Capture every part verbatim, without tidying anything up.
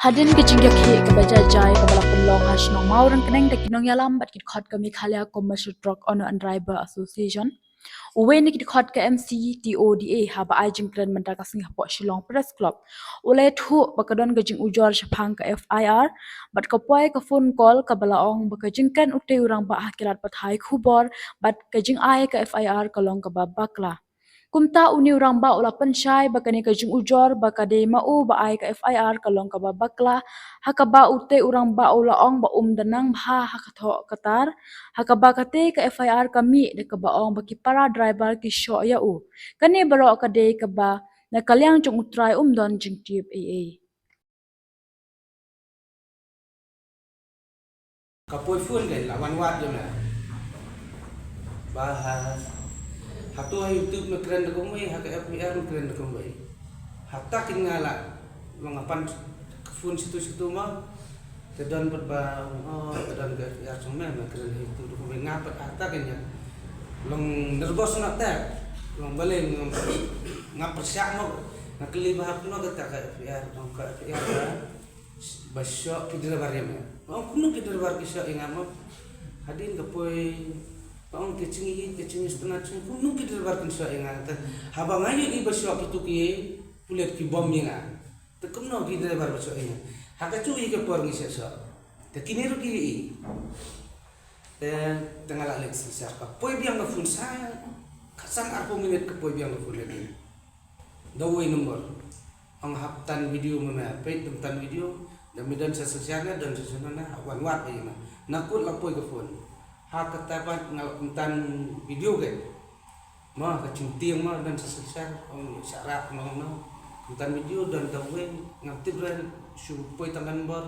Hadien ka jingïakhih kaba jai jai kaba la pynlong ha shnong Mawryngkneng da ki nongïalam bad ki dkhot ka Meghalaya Commercial Truck Owner and Driver Association, uwei na ki dkhot ka M C T O D A haba ai jingkren mynta ka sngi hapoh Shillong Press Club u la ïathuh ba ka don ka jingujor shaphang ka F I R bad ka poi ka phone call kaba la ong ba ka jingkren utei u rangbah ha ki lad pathai khubor bad ka jingai ka F I R ka long kaba bakla. Kumta une u rangbah u la pynshai ba kane ka jingujor ba ka dei ma u ba ai ka F I R ka long kaba bakla, ha kaba utei u rangbah u la ong ba um da nang bha ha ka thoh ka tar, ha kaba katei ka F I R ka mih da kaba ong ba ki para driver ki shoh ïa u. Kane baroh ka dei kaba na ka liang jong U Trai, um don jingtip ei ei. Ka poi phone ka la wan wad ïa me. Ba ha, hato ha YouTube me kren da kumwei, ha ka F I R me kren da kumwei. Hata kin nga la long nga pan ka phone situ situ ma. Te don pat ba, oh, te don ka F I R jong me, me kren ha YouTube da kumwei, nga pat hata kin ïa long nervous na te. Long balei nga, nga pyrshah mo. Nga kylli ba ha kumno kata ka F I R, long ka F I R ba ba shoh ki driver ïa me. Ong kumno ki driver ki shoh ïa nga mo. Hadien ka poi, ba ong ki jingïeit, ki jingïeit sngewtynnat, kumno ki driver kin shoh ïa nga. Te haba nga ïohi ba shoh kitu ki pulit ki bom ïa nga. Te kumno ki driver ba shoh ïa nga. Ha kajuh ka por ngi shoh shoh. Te kine ruh ki ïohi. Te, te nga la leit synshar, ka poi biang ka phone sa, ka san arphew minit ka poi biang ka phone lagi. Da uwei nombor. Ong hap tan video ma me, peit dang tan video, da me don sa synshar ne, don sa synshar ne, hap wan wad ïa me. Na kut la poi ka phone. Ha kata pat nga la kum tan video ke. Ma ka jingtieng ma don sa synshar, ong sa rap ma ong na. Kum tan video don da uwei, ngam tip re shu poi tang ka nombor.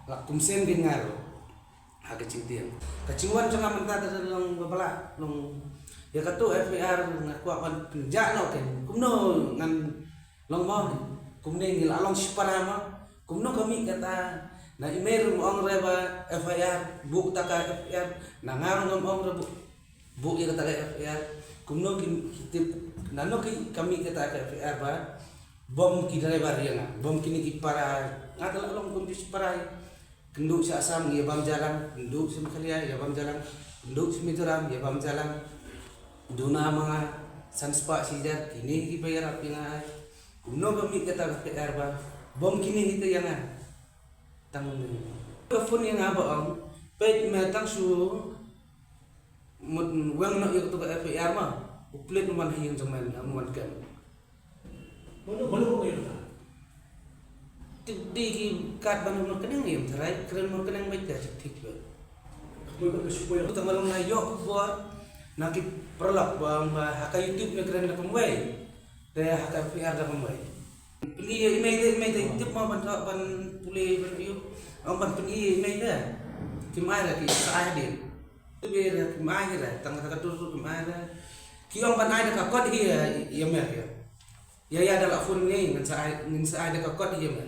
La kum send ke nga ruh. Ha ka jingtieng. Ka jingwan jong nga mynta ka long ba bala, long ïa katu F I R nga kwah ban pynjah noh ke. Kumno ngan long mo, kumne ngi la long shipara mo. Kumno ka mih kata, na email ruh ong re ba F I R, buh ta ka F I R, na nga ruh ngam ong re buh, buh ïa kata ka F I R. Kumno ki, ki tip, nano ki ka mih kata ka F I R ba bom ki driver ïa nga, bom kine ki para, nga te la long bom ki shipara. Kynduh sha Assam ïa bam jalang, kynduh sha Meghalaya ïa bam jalang, kynduh sha Mizoram ïa bam jalang. Duna ma nga san spah shi hajar, kine kiba ïarap ïa nga. Kumno ba mih kata ka F I R ba bom kine kita ïa nga. Tang ka phone ïa nga ba ong, peit me tang shu mut weng noh ïa katu ka F I R ma. U pulit u man ha ïing jong me, u man kem. Mano, mano ko ïa ka? Tip dei ki kat ban Mawryngkneng ïa, tharai kren Mawryngkneng beit te thik thik beit. Ka poi ka shu poi. Tang ba long nga ïoh khubor na ki paralok ba, ba ha ka YouTube me kren da kumwei. Te ha ka F I R da kumwei. Pyni ïa i mei te, i mei te tip ma ban, ban pule ban ïoh. Ong ban pyni ïa i mei te. Kim ai da ki sa ai hadien. Te be da kim ai da, tang kata ka tur kim ai da. Ki ong ban ai da ka kot hi ïa, ïa me ïa. Ïa, ïa da la phone ngi, ngin sa ai, ngin sa ai da ka kot ïa me.